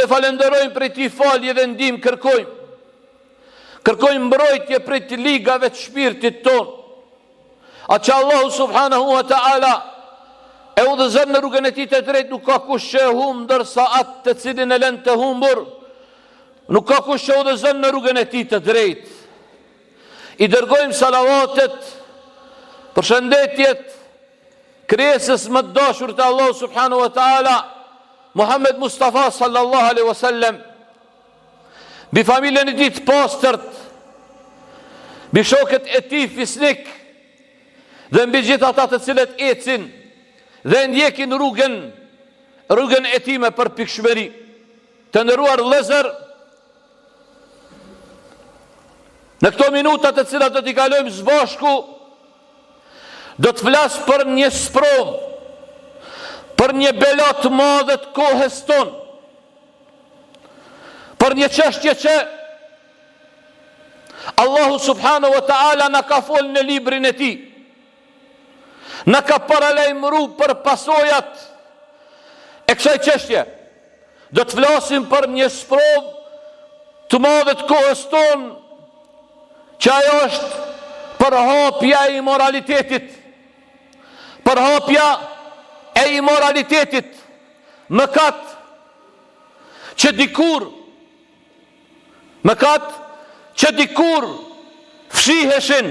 e falënderojmë prej tij falje dhe ndihmë kërkojmë. Kërkojmë mbrojtje prej të ligave të shpirtit tonë. Atë që Allahu subhanahu wa ta'ala e udhëzon në rrugën e tij të drejtë nuk ka kush që e humb ndërsa atë të cilin e lën të humbur nuk ka kush që e udhëzon në rrugën e tij të drejtë. I dërgojmë salavatet, përshëndetjet, krijesës më të dashur të Allahu subhanahu wa ta'ala, Muhammed Mustafa sallallahu alaihi wasallam, mbi familjen e tij të pastërt, mbi shokët e tij fisnik dhe mbi gjithë ata të cilët ecin dhe ndjekin rrugën rrugën e tij me përpikshmëri. Të nderuar vëllezër, në këto minuta të cilat do t'i kalojmë së bashku, do të flas për një sprovë, për një bela të madhe të kohës tonë. Për një çështje që Allahu subhanahu wa ta'ala na ka fol në librin e tij. Na ka paralajmëru për pasojat e kësaj çështje. Do të flasim për një sprovë të madhe të kohës tonë, që ajo është përhapja e imoralitetit. Përhapja e imoralitetit. Mëkat që dikur mëkat që dikur fshiheshin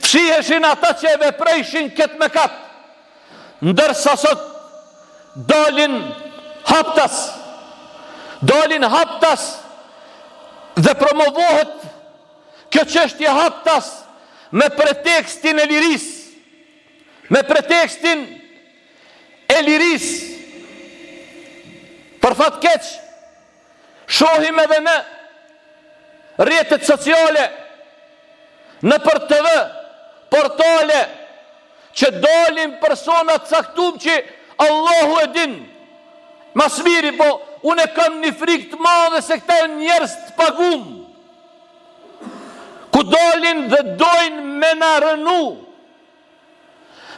fshiheshin ata që e veprojshin këtë mëkat ndërsa sot dalin haptas dalin haptas dhe promovohet kjo çështje haptas me pretekstin e lirisë me pretekstin e lirisë. Për fat keq, shohim edhe në rrjetet sociale, nëpër TV, portale, që dalin persona të caktum që Allahu e din, ma s'miri, po unë e kam një frikë të madhe se këta janë njerëz të pagum, ku dalin dhe dojnë me na rrënu,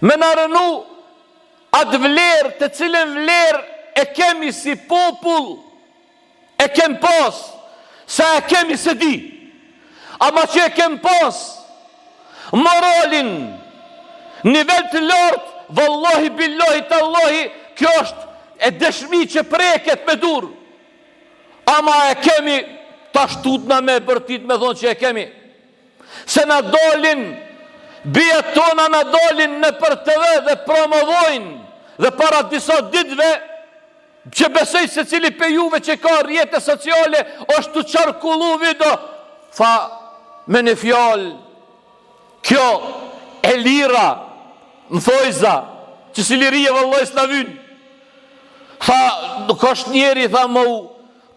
Me na rrënu atë vlerë të cilën vlerë e kemi si popull, e kem pas, sa e kemi s'e di, ama që e kem pas, moralin, nivel të lartë, vallahi, billahi, tallahi, kjo është e dëshmi që preket me dur, ama e kemi, tash tutna me bërtit me thonë që e kemi, Se na dalin bijat tona na dalin nëpër TV dhe promovojnë dhe para disa ditëve që besoj secili prej juve që ka rrjete sociale është tu qarkullu video tha me një fjalë kjo e lira në thojza që si lirie vëllai s'na vyn tha nuk është njeri tha me u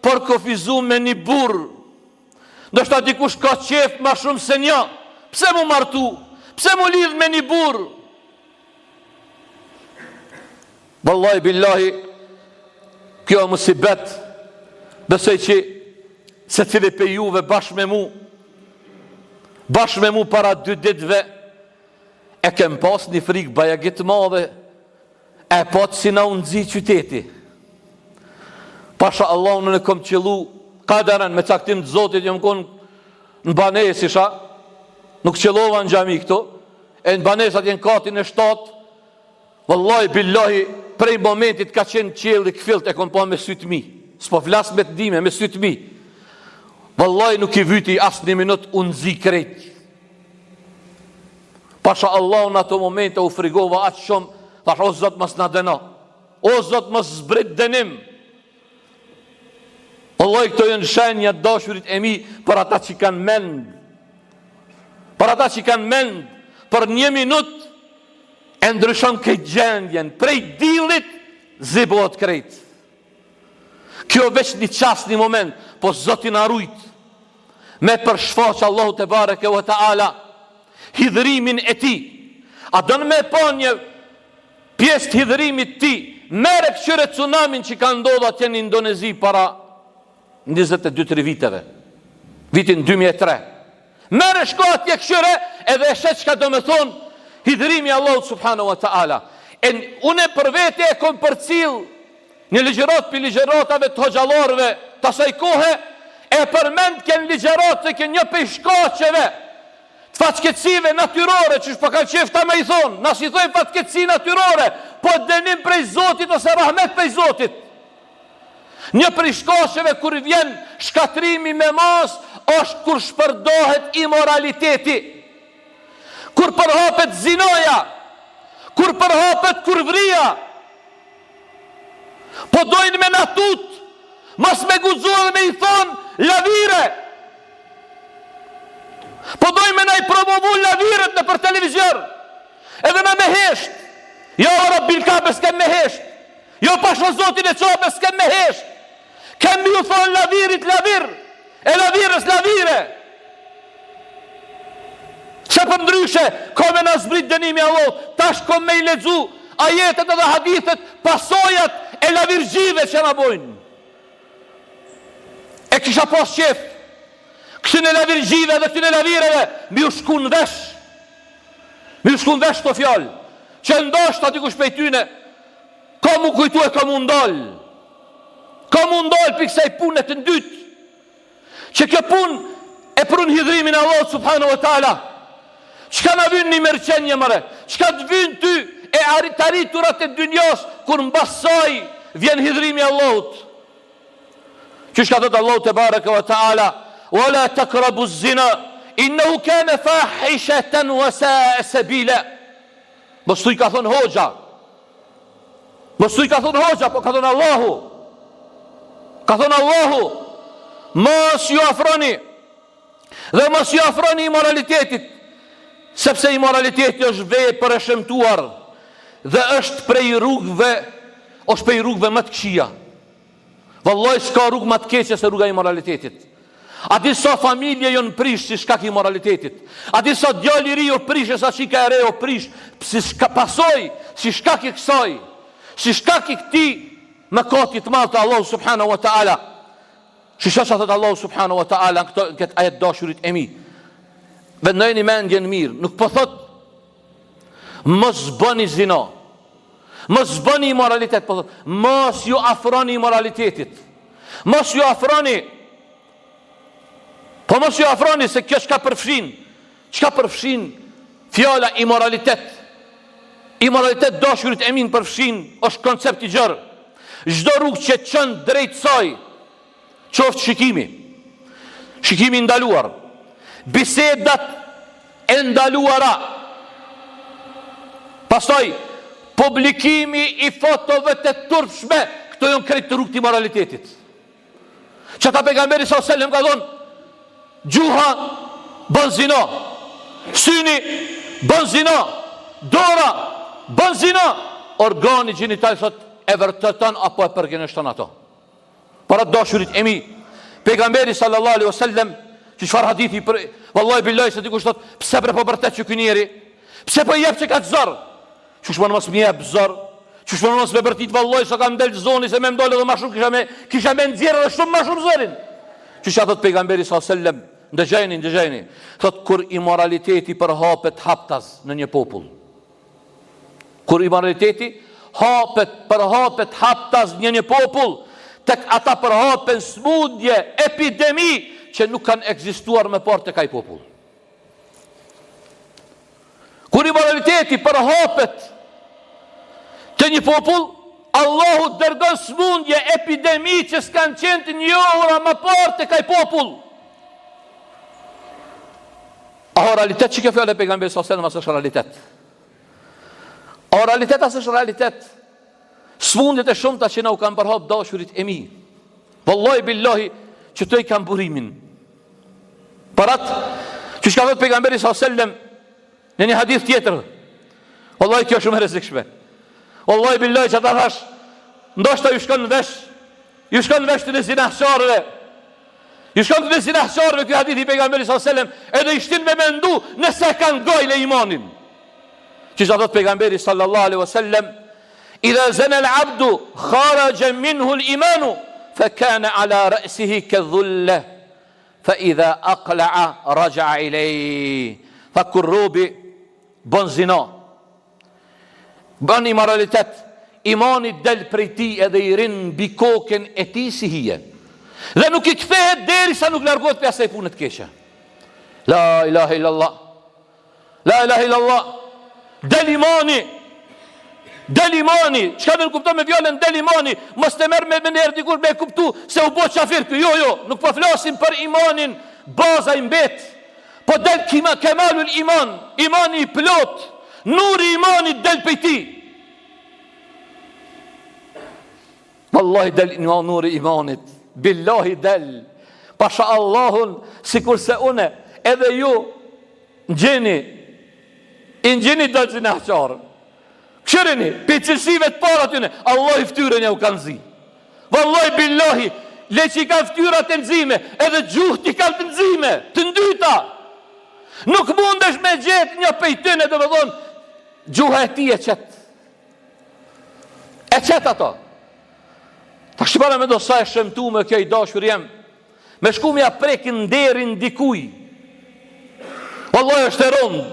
përkufizu me një burrë Ndoshta dikush ka qejf ma shumë se një. Pse m'u martu? Pse m'u lidh me një burrë? Vallahi billahi, kjo musibet, besoj që secili prej juve bashkë me mu, bashkë me mu para dy ditëve, e kem pas një frikë bajagi të madhe, E patë si na u nxi qyteti. Pasha Allahun unë kom qëllu kaderen me caktim të Zotit jam kon në banesë isha. Nuk qëllova në xhami këtu. E në banesë atje në katin e 7. Wallahi billahi prej momentit ka qenë qielli kfillt e kom pa me sytë mi. S'po flas me të dime, me sytë mi. Wallahi nuk i vyti as një minut u nxi krejt. Pasha Allahun në ato momente u frigova aq shumë, thash o Zot mos na dëno. O Zot mos zbrit dënim. Wallahi këto janë shenja të dashurit e mi për ata që kanë mend. Për ata që kanë mend për një minut e ndryshon këtë gjendjen prej dillit zi bohet krejt. Kjo veç një çast një moment, po Zoti na rujt. Me përshfaq Allahu tebareke ve teala hidhrimin e tij. A don me pa një pjesë të hidhrimit të tij? Merre këqyre tsunamin që ka ndodhur atje në Indonezi para 22-3 viteve. Vitin 2003. Merre shko atje këqyre edhe e sheh çka do me thonë hidhrimi i Allahut subhanahu wa ta'ala. E une për vete e kom përcjell. Një ligjëratë prej ligjëratave të hoxhallarëve të asaj kohe e përmendke në ligjëratë se kjo një prej shkaqeve të fatkeqësive natyrore, qysh po kanë qejf ata me i thonë, na s'i thojmë fatkeqësi natyrore, po dënim prej Zotit ose rahmet prej Zotit. Një prej shkaqeve kur vjen shkatërrimi me masë është kur shpërndahet imoraliteti. Kur përhapet zinaja, kur përhapet kurvria, Po dojnë me na tut, mos me guxu edhe me i thonë lavire. Po dojnë me na i promovu laviret nëpër televizor, edhe na me hesht. Jo, ve rabbil Kabe s'kem me hesht. Jo, pasha Zotin e Qabes s'kem me hesht. Kem me ju thonë lavirit lavir, e lavires lavire. Se përndryshe, ka me na zbrit dënimi i Allahut, tash kom me i lexu ajetet edhe hadithet, pasojat e lavirxhive që na bojnë. E kisha pas qef, këtyne lavirxhive dhe këtyne lavireve, me ju shku në vesh, me ju shku në vesh këto fjalë, që ndoshta dikush prej tyne, ka m'u kujtu e ka m'u ndalë, ka m'u ndalë prej kësaj pune të ndytë, Që kjo punë e prun hidhrimin e Allahut subhanahu wa taala. Çka na vyn një mirëqenie more? Çka të vyn ty e arrit arriturat e dynjas kur mbas saj vjen hidhrimi i Allahut? Qysh ka thotë Allahu tebareke wa taala, "Wa la taqrabu zina, innahu kana fahishatan wa sa'a sabila." Mos thuj ka thonë hoxha, Mos thuj ka thonë hoxha, po ka thonë Allahu. Ka thonë Allahu, mos ju afroni dhe mos ju afroni imoralitetit, sepse imoraliteti është vepër e shëmtuar dhe është prej rrugëve, është prej rrugëve më të këqija. Vallai s'ka rrugë më të keqe se rruga e imoralitetit. A di sa familje janë prish si shkak i imoralitetit? A di sa djalë i ri u prish e sa çika e re u prish si shka pasoj, si shkak i kësaj, si shkak i këtij mëkati të madh të Allahu subhanahu wa taala. Shiko çka thotë Allahu subhanahu wa taala në këtë në këtë ajet dashurit e mi. Vendojeni mendjen mirë, nuk po thot Mos bëni zina. Mos bëni imoralitet, po thotë, mos ju afroni imoralitetit. Mos ju afroni. Po mos ju afroni se kjo çka përfshin? Çka përfshin fjala imoralitet? Imoralitet dashurit e mi përfshin, është koncept i gjerë. Çdo rrugë që çon drejt saj, Qoftë shikimi, shikimi i ndaluar, bisedat e ndaluara, pastaj publikimi i fotove të turpshme, këto janë krejt rrugë të imoralitetit. Qata pejgamberi sa selam ka thonë, gjuha bën zina, syni bën zina, dora bën zina, organi gjenital thot e vërteton apo e përgënjeshton ato. Pra të dashurit e mi, pejgamberi sallallahu alaihi wasallam, që çfarë hadithi për vallahi billahi se dikush thot, pse bre po bërtet qiky njeri? Pse po i jep qekaq zor? Qysh më mos më jep zor? Qysh më mos me bërtit vallahi sa ka m'del zoni se me m'dal edhe më shumë kisha me kisha me nxjerr edhe shumë më shumë zërin. Qysh ja thot pejgamberi sallallahu alaihi wasallam, ndëgjojeni, ndëgjojeni. Thot kur imoraliteti përhapet haptaz në një popull. Kur imoraliteti hapet, përhapet haptaz në një popull, tek ata përhapen smundje, epidemi që nuk kanë ekzistuar më parë tek ai popull. Kur imoraliteti përhapet te një popull, Allahu dërgon smundje, epidemi që s'kanë qenë të njohura më parë tek ai popull. A o realitet qikjo fjalë e pejgamberit sa selam a s'është realitet? A o realitet a s'është realitet? Smundjet e shumta që na u kanë përhap dashurit e mi. Wallahi billahi qëtu e kanë burimin. Për atë që çka thotë pejgamberi sa selam në një hadith tjetër. Wallahi kjo është shumë e rrezikshme. Wallahi billahi që ata thash, ndoshta ju shkon në vesh, ju shkon në vesh të zinahqarëve. Ju shkon të zinahqarëve ky hadith i pejgamberit sallallahu alajhi wasallam, edhe i shtin me mendu nëse e kanë gajle imanin. Që çka thot pejgamberi sallallahu alaihi wasallam, "Idha zana al-abdu kharaja minhu al-imanu fa kana ala ra'sihi kadhulla fa idha aqla'a raja'a ilayhi." Tha kur robi bën zina, bën imoralitet. Imani del prej tij edhe i rin mbi kokën e tij si hije. Dhe nuk i kthehet derisa nuk largohet prej asaj pune të keqe. La ilaha illallah. La ilaha illallah. Del imani. Del imani. Çka nënkupton me fjalën del imani? Mos të merr me menjëherë dikush me e kuptu se u bë qafir ky. Jo, jo, nuk po flasim për imanin, baza i mbet. Po del kima kemalul iman, imani i plot, nuri i imanit del prej tij. Wallahi del nuri i imanit, billahi del. Pasha Allahun, sikurse une, edhe ju ngjeni, i ngjeni do zinaqarë. Kqyreni, prej cilësive të para tyne, Allahi ftyrën jau ka nxi. Vallahi billahi, le që i kanë ftyrat e nxime, edhe gjuhët i kanë të nxime, të ndyta. Nuk mundesh me gjetë një pej tyne, domethonë, gjuha e tij e qetë. E qetë ato. Tash paramendo sa e shëmtume kjo i dashur jem. Me shku me ja prek nderin dikuj. Wallahi është e rëndë.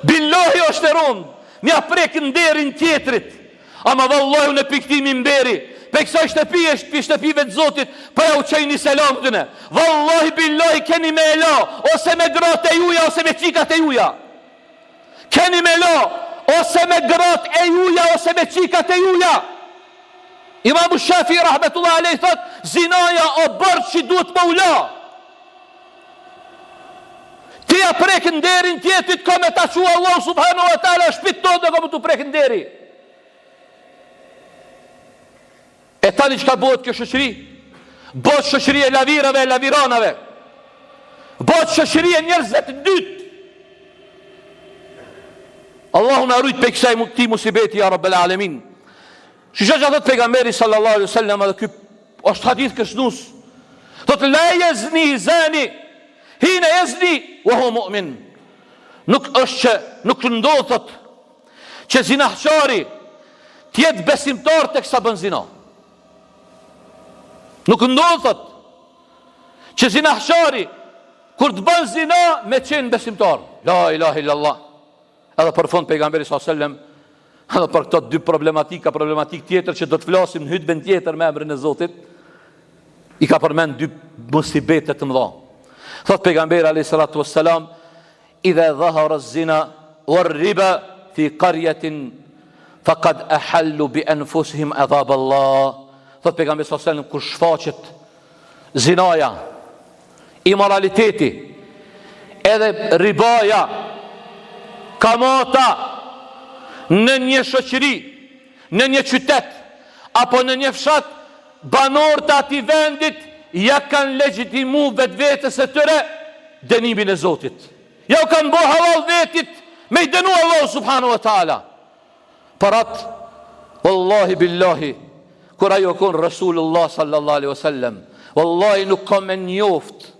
Billahi është e rëndë. Me ja prek nderin tjetrit. Ama vallahi unë pi këtij mimberi. Pej kësaj shtëpie, pi shtëpive të Zotit, po jau çoj një selam këtyne. Vallahi billahi keni me e la, ose me gratë e juja, ose me qikat e juja. Keni me la, ose me gratë e juja, ose me qikat e juja. Imamu Shafi rahmetullah alejh thot, zinaja o borxh që duhet me u la. Ti ja prek nderin tjetrit, ka me ta çu Allahu subhanahu wa taala shpit tonë dhe ka me t'u prek nderi. E tani çka bëhet kjo shoqëri? Bëhet shoqëri e lavirave e laviranave. Bëhet shoqëri e njerëzve të ndytë. Allahu na rujt prej kësaj këtij musibeti ja rabbel alemin. Shiko çka thot pejgamberi sallallahu alaihi wasallam edhe ky është hadith kërcënues. Thot la jezni zani hine jezni wa huwa mu'min. Nuk është që nuk ndodh thot që zinahqari të jetë besimtar teksa bën zina. Nuk ndodh thot që zinahqari kur të bën zina me qenë besimtar. La ilaha illallah. Edhe për fund pejgamberi sallallahu alajhi wasallam edhe për këto dy problematika, problematik tjetër që do të flasim në hutben tjetër me emrin e Zotit, i ka përmend dy musibete të mëdha. Thot pejgamberi alayhi salatu wassalam, "Idha dhahara az-zina war-riba fi qaryatin faqad ahallu bi anfusihim adhab Allah." Thot pejgamberi sallallahu alajhi wasallam, kur shfaqet zinaja, imoraliteti, edhe ribaja, kamata në një shoqëri, në një qytet apo në një fshat, banorët e atij vendit ja kanë legjitimu vetvetes së tyre dënimin e Zotit. Ja u kanë bo hallall vetit me i dënu Allahu subhanahu wa taala. Për atë, wallahi billahi, kur ai o kon Resulullah sallallahu alaihi wasallam, wallahi nuk ka me njoft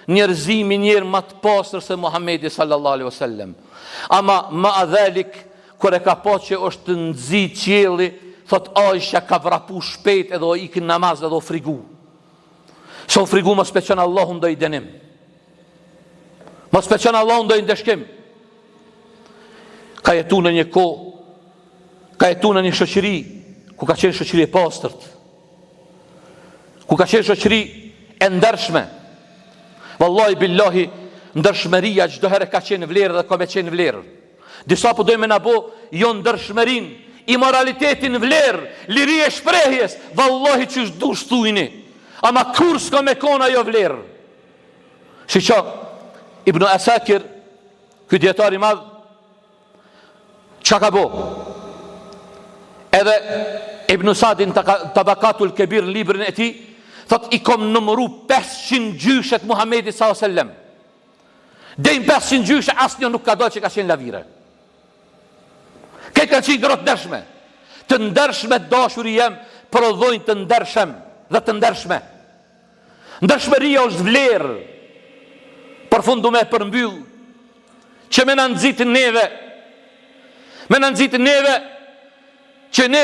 njerëzimi njeri ma të pastër se Muhammedi sallallahu alaihi wasallam. Ama maa dhalik, kur e ka pa që është nxi qielli, thot Aisha ka vrapu shpejt edhe o ikë namaz edhe o frigu. Se o frigu mos pe çon Allahu ndonjë dënim. Mos pe çon Allahu ndonjë ndëshkim. Ka jetu në një kohë, ka jetu në një shoqëri, ku ka qenë shoqëri e pastërt, ku ka qenë shoqëri e ndershme. Vallahi billahi, ndershmëria çdo herë ka qenë vlerë dhe ka me qenë vlerë. Disa po dojnë me na bo jo ndershmërinë, imoralitetin vlerë, liri e shprehjes, vallahi qysh dush thujni. Ama kurrë s'ka me kon ajo vlerë. Shiqo, Ibn Asakir, ky djetar i madh, çka ka bo? Edhe Ibn Sadin Tabakatul Kebir në librin e tij, thot i kom numëru 500 gjyshet Muhammedit s.a.s. Deri 500 gjyshe asnjë nuk ka dalë që ka qenë lavire. Krejt kanë qenë gra të ndershme. Të ndershme dashuri jem, prodhojnë të ndershem dhe të ndershme. Ndershmëria është vlerë. Për fund du me përmbyll që me na nxit neve me na nxit neve që ne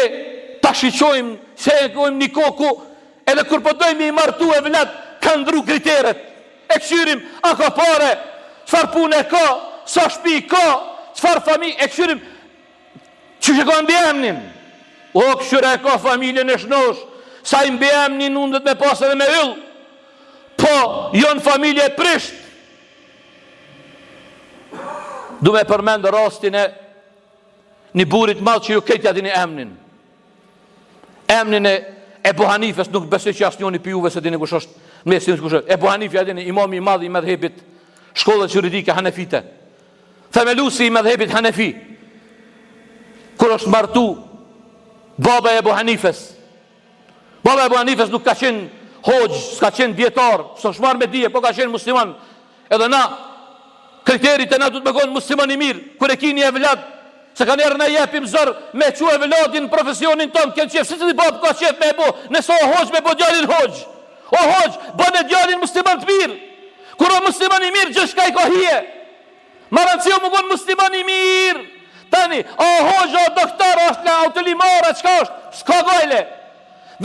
ta shiqojmë se e kojmë një koku edhe kur po dojmë i martu evlat kanë ndru kriteret e kqyrim a ka pare çfarë pune ka sa shpi ka çfarë familje e kqyrim Qysh e ka mbiemnin? O, kqyre e ka familjen e shnosh, sa i mbiemni mundet me pas edhe me yll. Po, jonë familje e prisht. Du me përmend rastin e një burrit madh që ju krejt ja dini emnin. Emnin e Ebu Hanifes nuk besoj që asnjoni prej juve s'e dini kush është. Në mesin kush është. Ebu Hanifja dini imami i madh i medhhebit shkollës juridike Hanefite. Themelusi i medhhebit Hanefi. Kur është martu baba e Ebu Hanifes. Baba e Ebu Hanifes nuk ka qenë hoxhë, s'ka qenë dijetar, s'është marrë me dije, po ka qenë musliman. Edhe na, kriteri te na duhet me konë musliman i mirë, kur e ki një evlad, se kanjëherë na jepim zor me çu evladin në profesionin tonë, kem qef, secili babë ka qef me e bo, nëse o hoxhë me bo djalin hoxhë, o hoxhë, bone djalin musliman të mirë, kur o musliman i mirë, gjithçka i ka hije, ma rëndësi o me konë musliman i mirë, tani, o hoxhë, o doktor, o është në autolimara, çka është, s'ka gajle,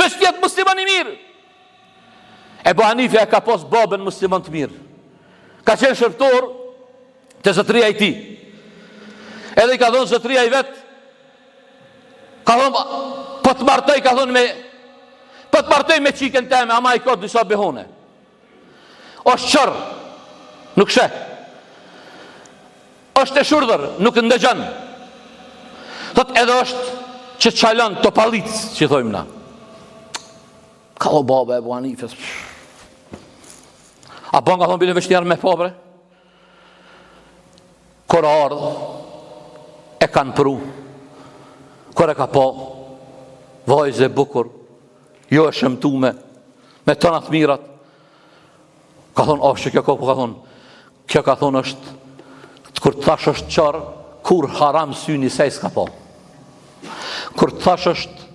veç t'jetë musliman i mirë, Ebu Hanifja e ka pas babën musliman të mirë. Ka qenë shërbëtor te zotëria i tij. Edhe i ka thonë zotëria i vet, ka thonë, po të martoj, ka thonë me, po të martoj me çikën teme, ama i ka disa behone. Është qorr, nuk sheh. Është e shurdhër, nuk ndëgjon. Thot edhe është që çalon topallicë, që thojmë na. Ka o baba Ebu Hanifes. A bon ka thonë bile veç njerë me pa bre? Kur ardhë, e kanë pru. Kur e ka pa, vajzë e bukur, jo e shëmtume, me tona të mirat. Ka thonë, është që kjo ka, po ka thonë, kjo ka thonë është, kur të thash është qorr, kurr haram syni saj s'ka pa. Kur të thash është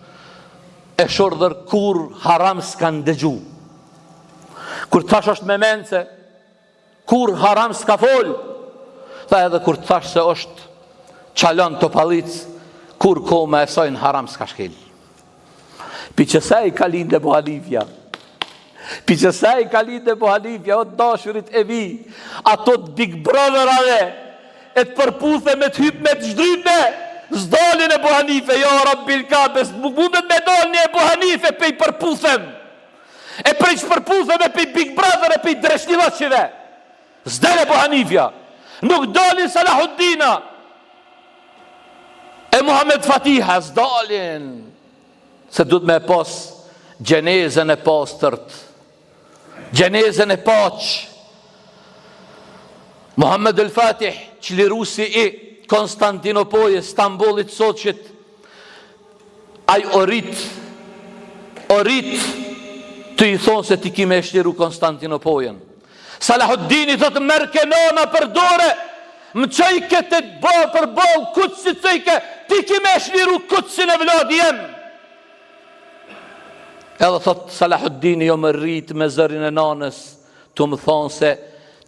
e shurdhër, kurr haram s'ka ndëgju. Kur të thash është me mence, kurr haram s'ka fol. Tha edhe kur të thash se është çalon topallicë, kurr koma e saj në haram s'ka shkel. Pi qësaj ka lind Ebu Hanifja. Pi qësaj ka lind Ebu Hanifja, o të dashurit e mi, ato të Big Brotherave, e të Përputhen të hypme të zhdrypme, s'dalin Ebu Hanife, jo Rabbil Kabes, nuk mundet me dalë një Ebu Hanife pej Përputhen, e prej Shpërputhen e pej Big Brother e pej dreqnillëqive, s'del Ebu Hanifja, nuk dalin Salahuddina, E Muhammed Fatiha s'dalin se duhet me pas gjenezën e pastërt, gjenezën e paq. Muhammed el Fatih, çlirusi i Konstantinopojës, Stambollit sotshit, ai o rrit, o rrit tu i thonë se ti ki me e çliru Konstantinopojën. Salahuddini thotë m'merrke nana për dore, më çojke te ba përballë Kudsit thojke, ti ki me çliru Kudsin evladi jem. Edhe thotë Salahuddini jom rrit me zërin e nanës, tu më thonë se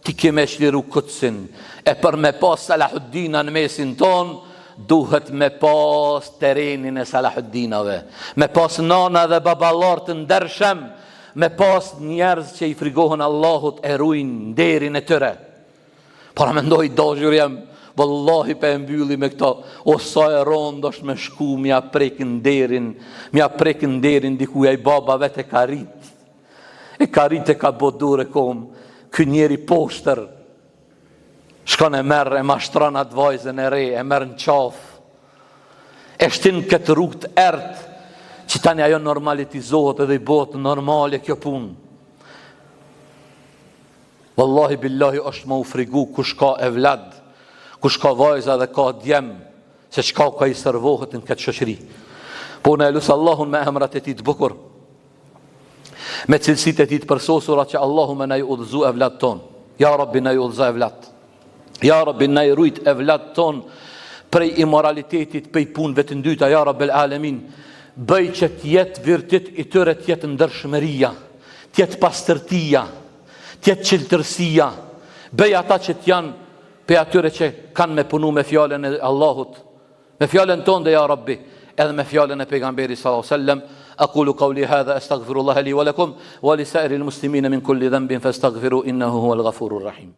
ti ki me çliru Kudsin. E për me pas Salahuddina në mesin tonë, duhet me pas terenin e Salahuddinave. Me pas nana dhe baballar të ndershem, Me pas njerëz që i frigohen Allahut e rujnë nderin e tyre. Paramendo i dashur jem, vallahi pe e mbylli me këto, o sa e rondë është me shku m'ja prek nderin, m'ja prek nderin dikuj ai baba vet e ka rrit. E ka rrit e ka bo dorë e kom, ky njeri poshtër, Shkon e merr e mashtron atë vajzën e re, e merr në qafë. E shtin këtë rrugë të errët që tani ajo normalitizohet edhe i bëhet normale kjo punë. Wallahi billahi është me u frigu kush ka evlad, kush ka vajza dhe ka djem, se çka ka i servohet në këtë shoqëri. Po unë e lus Allahun me emrat e tij të bukur. Me cilësitë e tij të përsosura që Allahu me na i udhëzu evlat tonë. Ja Rabbi na i udhëzo evlat. Ja Rabbi na i rujt evlat tonë prej imoralitetit, prej punëve të ndyta, ja Rabbel Alemin. Bëj që të jetë virtyt i tyre të jetë ndershmëria, të jetë pastërtia, të jetë çiltërsia. Bëj ata që të janë prej atyre që kanë me punu me fjalën e Allahut, Me fjalën tonde ja Rabbi, edhe me fjalën e pejgamberit sallallahu alaihi wasallam, aqulu qawli hadha astaghfirullah li wa lakum wa li sa'iril muslimin min kulli dhanbin fastaghfiru innahu huwal ghafurur rahim.